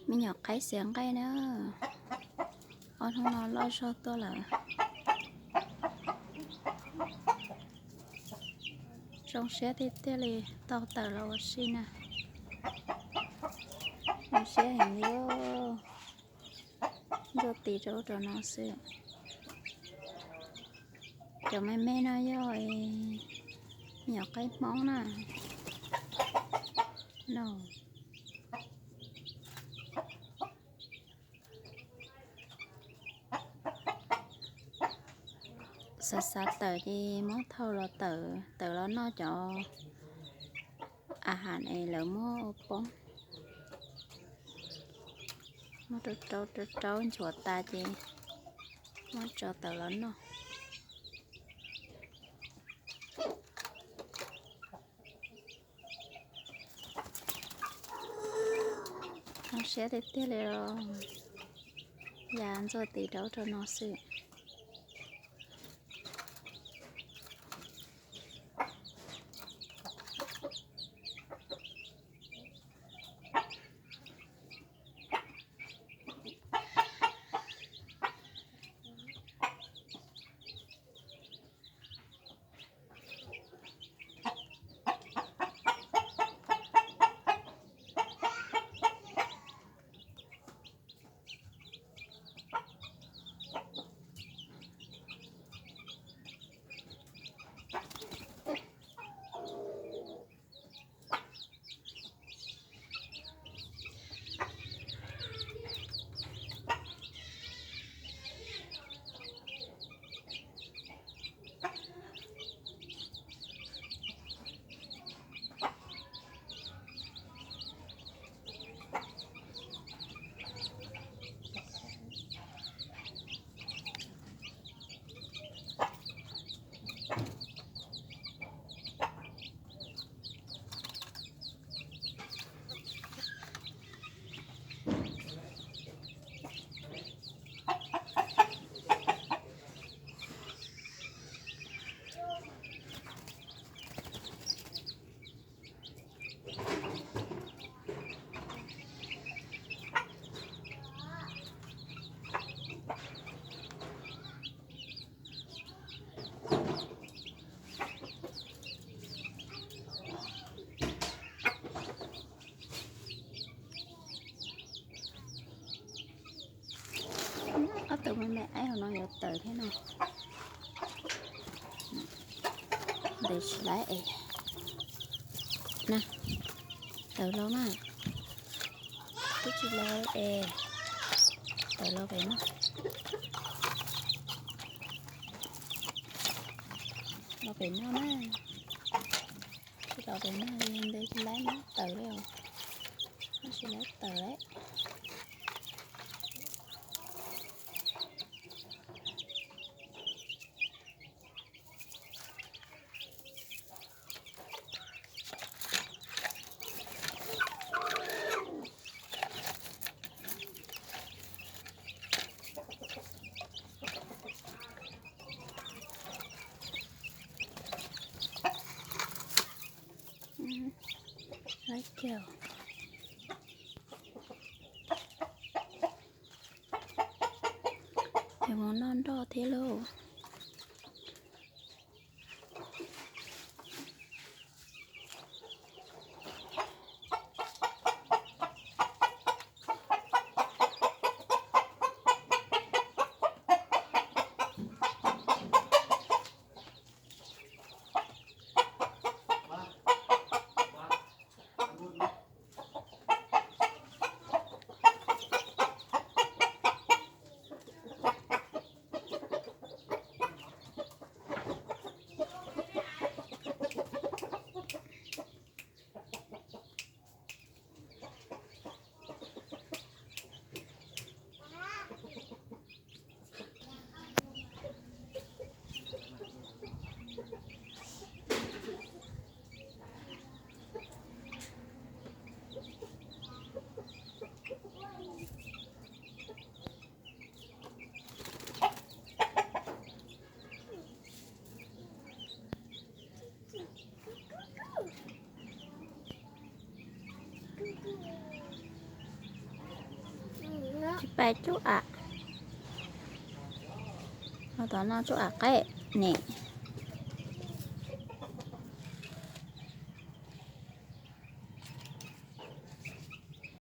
Me nyuam qaib xiav nqaij na, ob hnub no loj zog tuaj lawm. Zoo siab tiag tiag li, tau tawm los ua si na. Zoo siab heev li. Ntxuaj tis rau ub rau no xwb. Cov me me no yog me nyuam qaib Hmoob na. No. Xav xav tawm ces muab thau los tawm, tawm los noj cov a has es lawv muab ua poob. Muab rau rau rau nchuav tas ces muab tso tawm los noj. Zoo siab tiag tiag li os. Ya ntxuaj tis rau ub rau no xwb. Ob tug me me aib hauv no yuav tawm thiab no. Ntawd tsis laib es na, tawm los mas, twb tsis laib es, tawm los pem no, los pem no na, tsis los pem no li ntawd tsis laib mas tawm li os, tsis laib tawm lawm. Laib kiag, es mus noj nroj thiab lauj. Pais cuab am. Tom no cuab am qaib ne.